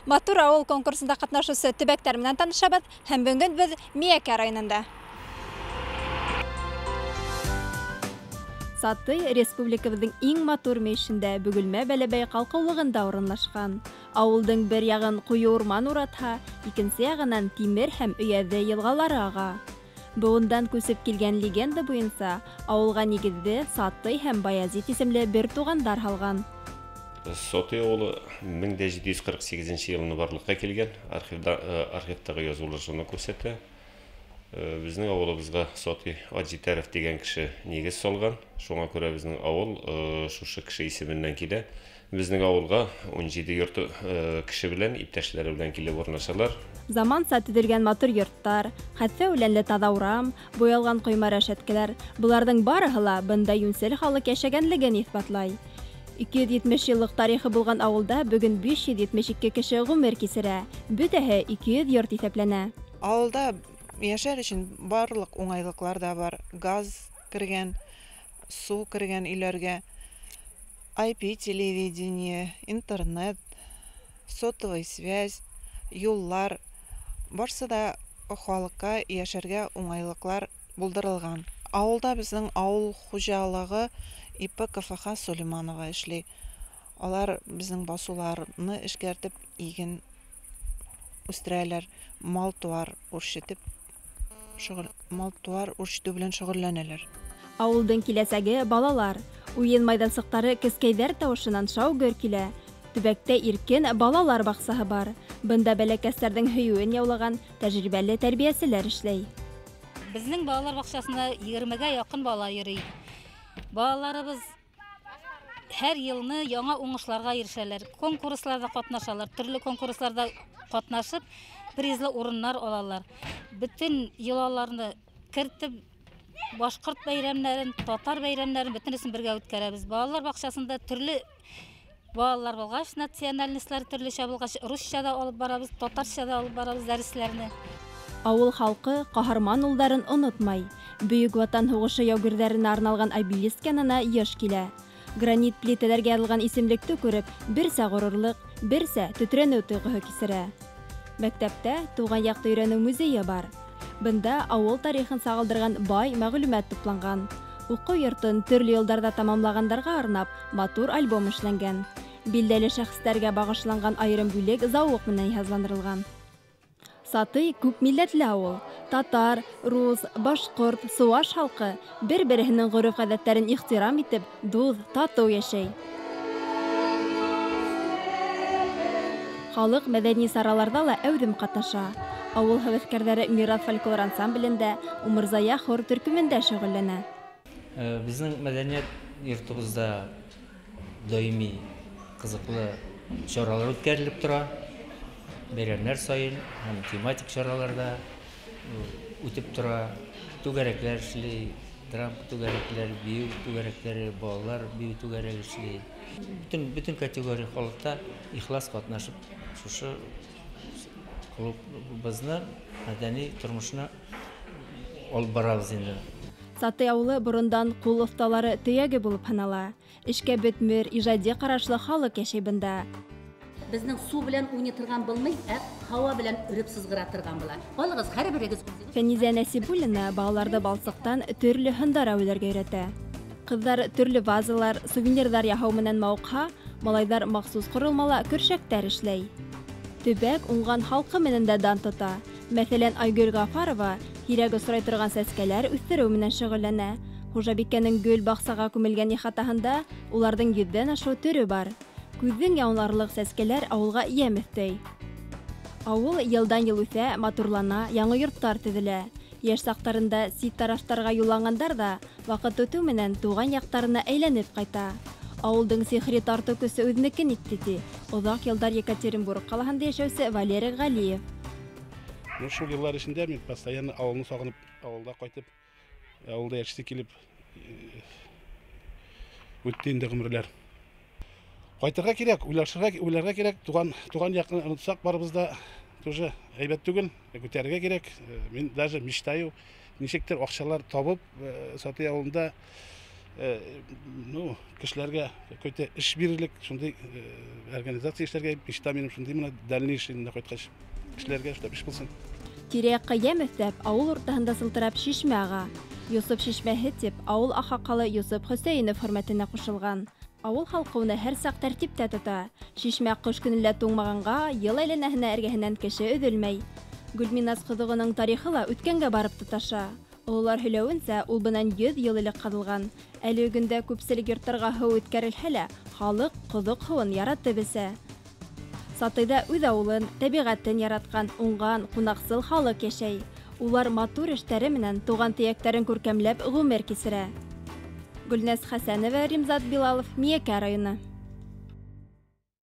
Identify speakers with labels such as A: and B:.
A: Матур авыл конкурсында катнашучы төбәкләр менән танышабыҙ һәм бөгөн беҙ Миәкә районында. Сатый республикабыҙҙың иң матур мөйөшөндә Бөгөлмә Бәләбәй ҡалҡыулығында урынлашҡан. Ауылдың бер яғын ҡуйы урман уратһа, икенсе яғынан Тимер һәм Өйәҙе йылғалары аға. Быуындан күсеп килгән легенда буйынса ауылға нигеҙҙе Сатый һәм Баязит исемле бер туғандар һалған.
B: Сатый ауылы 1748 йылында барлыҡҡа килгән, архивтағы яҙыулар шуны күрһәтә. Безнең ауылыбыҙға Сатый Аджитәров тигән кеше нигеҙ салған, шуңа күрә безнең ауыл шушы кеше исеменнән килә. Безнең ауылға 17 йорт кеше белән, иптәшләре белән килеп урнашалар.
A: Заманса төҙөлгән матур йорттар, хәтфә үләнле таҙа урам, буялған ҡойма рәшәткәләр, быларҙың барыһы ла бында йүнсел халыҡ йәшәгәнлеген иҫбатлай. 270 йыллыҡ тарихы булған ауылда бөгөн 572 кеше ғүмер кисерә, бөтәһе 200 йорт иҫәпләнә.
C: Ауылда йәшәр өсөн барлыҡ уңайлыҡлар ҙа бар. Газ кергән, сыу кергән өйләргә, IP телевидение, интернет, сотовый связь, юллар, барсы да халыҡҡа йәшәргә уңайлыҡлар булдырылған. Ауылда беҙҙең ауыл хужалығы ИП КФХ Сулейманова эшләй. Алар беҙҙең басыуларны эшкәртеп, иген үҫтерәләр, мал-тыуар үрсетеп, мал-тыуар үрсетеү белән шөғөлләнәләр.
A: Ауылдың киләсәге балалар. Уйын майҙансыҡтары кескәйҙәр тауышынан шау-гөр килә. Төбәктә иркен балалар баҡсаһы бар. Бында бәләкәстәрҙең һөйөүен яулаған тәжрибәле тәрбиәселәр эшләй.
D: Беҙҙең балалар баҡсаһына 20-гә яҡын бала йөрөй. Балаларыбыҙ һәр йылны яңа уңышларға ирешәләр, конкурсларҙа ҡатнашалар, төрлө конкурсларҙа ҡатнашып, призлы урыннар алалар. Бөтөн йолаларны кертеп, башҡорт бәйрәмдәрен, татар бәйрәмдәрен бөтөнөсөн бергә үткәрәбеҙ. Балалар баҡсаһында төрлө балалар булғас, национальностьлар төрлөсә булғас, русча да алып барабыҙ, татарса да алып барабыҙ дәресләрне.
A: Ауыл халҡы ҡаһарман улдарын онотмай. Бөйөк Ватан һуғышы яугирҙәренә арналған обелиск янына йыш килә. Гранит плитәләргә яҙылған исемлекте күреп, берсә ғорурлыҡ, берсә тетрәнеү тойғоһо кисерә. Мәктәптә тыуған яҡты өйрәнеү музейы бар. Бында ауыл тарихын сағылдырған бай мәғлүмәт тупланған. Уҡыу йортон төрлө йылдарҙа тамамлағандарға арнап матур альбом эшләнгән. Билдәле шәхестәргә бағышланған айырым бүлек зауыҡ менән йыһазландырылған. Сатый күп милләтле ауыл. Татар, рус, башҡорт, сыуаш халҡы бер-береһенең ғөрөф-ғәҙәттәрен ихтирам итеп, дуҫ, татыу йәшәй. Халыҡ мәҙәни сараларҙа ла әүҙем ҡатнаша. Ауыл һәүәҫкәрҙәре Мираҫ фольклор ансамблендә, Умырзая хор төркөмөндә шөғөлләнә.
E: Беҙҙең мәҙәниәт йортобоҙҙа даими ҡыҙыҡлы саралар үткәрелеп тора. Бәйрәмдәр сайын һәм тематик сараларҙа үтеп тора. Түгәрәкләр эшләй, драма түгәрәкләре, бейеү түгәрәктәре, балалар бейеү түгәрәге эшләй. Бөтөн категория халыҡта ихлас ҡатнашып, шушы клубыбыҙны мәҙәни тормошона алып барабыҙ инде.
A: Сатый ауылы борондан ҡул оҫталары төйәге булып һанала. Эшкә бөтмөр, ижади ҡарашлы халыҡ йәшәй бында.
F: Беҙҙең сыу белән уйнай торған булмай, ә һауа белән өрөп сызғыра торған була. Алығыҙ, һәр берегеҙ үҙегеҙ.
A: Фәнизә Нәсибуллина балаларҙы балсыҡтан төрлө һындар әүәләргә өйрәтә. Ҡыҙҙар төрлө вазалар, сувенирҙар яһау менән мауыҡһа, малайҙар махсус ҡоролмала көршәктәр эшләй. Төбәк уңған халҡы менән дә дан тота. Мәҫәлән, Айгөл Ғафарова һирәк осрай торған сәскәләр үҫтереү менән шөғөлләнә. Хужабикәнең гөл баҡсаға күмелгән ихатаһында уларҙың 100-дән ашыу төрө бар. Күҙҙең яуынларлыҡ сәскәләр ауылға йәм өҫтәй. Ауыл йылдан-йыл үҫә, матурлана, яңы йорттар төҙөлә. Йәш саҡтарында сит тарафтарға юлланғандар ҙа ваҡыт үтеү менән тыуған яҡтарына әйләнеп ҡайта. Ауылдың сихри тартыу көсө үҙенекен итте ти. Оҙаҡ йылдар Екатеринбург ҡалаһында йәшәүсе Валерий Ғәлиев.
G: Шул йылдар эсендә мин постоянно ауылны сағынып, ауылда ҡайтып, ауылда йәшәсе килеп үтте инде ғүмерләр. Ҡайтырға кәрәк, уйларға кәрәк, туған яҡны онотсаҡ барыбыҙ да тоже әйбәт түгел, күтәрергә кәрәк. Мин даже мечтаю, нисектер аҡсалар табып, Сатый ауылында Ну, кешеләргә какой-то эш бирерлек, шундый организация эшләргә мечта минем шундый менә дальнейший инде кайткач кешеләргә шулай эш булсын.
A: Тирә-яҡҡа йәм өҫтәп, ауыл уртаһында сылтырап шишмә аға. Йосоп шишмәһе тип ауыл аҡһаҡалы Йосоп Хөсәйенов хөрмәтенә ҡушылған. Ауыл халҡы уны һәр саҡ тәртиптә тота. Шишмә ҡыш көнө лә туңмағанға, йыл әйләнәһенә эргәһенән кеше өҙөлмәй. Гөлминас ҡоҙоғоноң тарихы ла үткәнгә барып тоташа. Ололар һөйләүенсә, ул бынан 100 йыл элек ҡаҙылған. Әлеге көндә күпселек йорттарға һыу үткәрелһә лә, халыҡ ҡоҙоҡ һыуын яратып эсә. Сатыйҙа үҙ ауылын, тәбиғәтен яратҡан, уңған, ҡунаҡсыл халыҡ йәшәй. Улар матур эштәре менән туған төйәктәрен күркәмләп ғүмер кисерә. Гөлнәз Хәсәнова, Римзат Билалов, Миәкә районы.